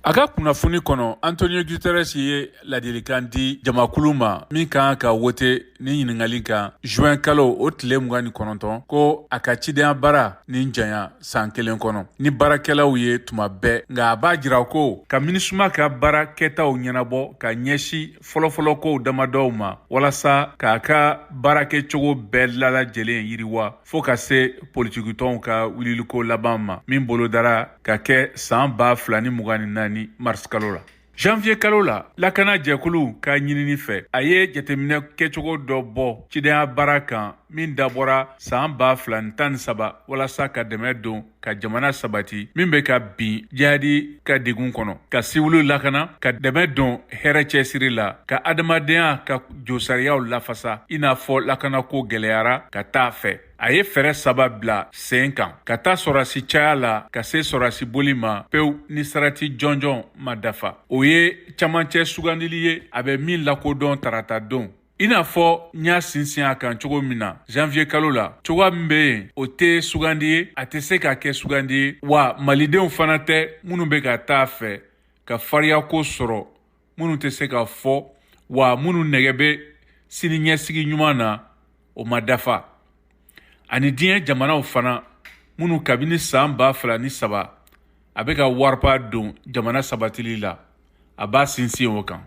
A ka kunnafoni kɔnɔ, Antonio Guterres ye ladilikan di jamakulu ma min kan ka wote ni ɲininkali kan juin kalo o tile 29, ko a ka cidenya baara nin janya san kelen kɔnɔ ni baarakɛlaw ye tuma bɛɛ. Nka a b'a jira ko ka MINUSMA ka baara kɛtaw ɲɛnabɔ ka ɲɛsin fɔlɔfɔlɔkow damadɔw ma walasa k'a ka baarakɛcogo bɛɛ lalajɛlen yiriwa, fɔɔ ka se politikitɔnw ka wuliliko laban ma min bolodara ka kɛ san 2024 marisikalo la. Janvier kalo la, lakana jɛkulu ka ɲinini fɛ, a ye jateminɛ kɛcogo dɔ bɔ cidenya baara kan min dabɔra san 2013 walasa ka dɛmɛ don ka jamana sabati min bɛ ka bin jihadi ka degun kɔnɔ, ka siwiliw lakana, ka dɛmɛ don hɛrɛ cɛsiri la, ka adamadenya ka josariyaw lafasa, i n'a fɔ lakanako gɛlɛyara ka taa fɛ. A ye fɛɛrɛ saba bila sen kan, ka taa sɔrɔdasi caya la, ka se sɔrɔdasi boli ma pewu ni sarati jɔnjɔn ma dafa. O ye camancɛ sugandili ye, a bɛ min lakodɔn tarata don. I n'a fɔ n y'a sinsin a kan cogo min na janvier kalo la, cogoya min bɛ yen, o tɛ sugandi ye, a tɛ se ka kɛ sugandi ye, wa malidenw fana tɛ minnu bɛ ka taa fɛ ka fariyako sɔrɔ, minnu tɛ se ka fɔ, wa minnu nɛgɛ bɛ sini ɲɛsigi ɲuman na, o ma dafa. Ani diɲɛ jamanaw fana minnu kabini san 2003 a bɛ ka wariba don jamana sabatili la, a b'a sinsin o kan.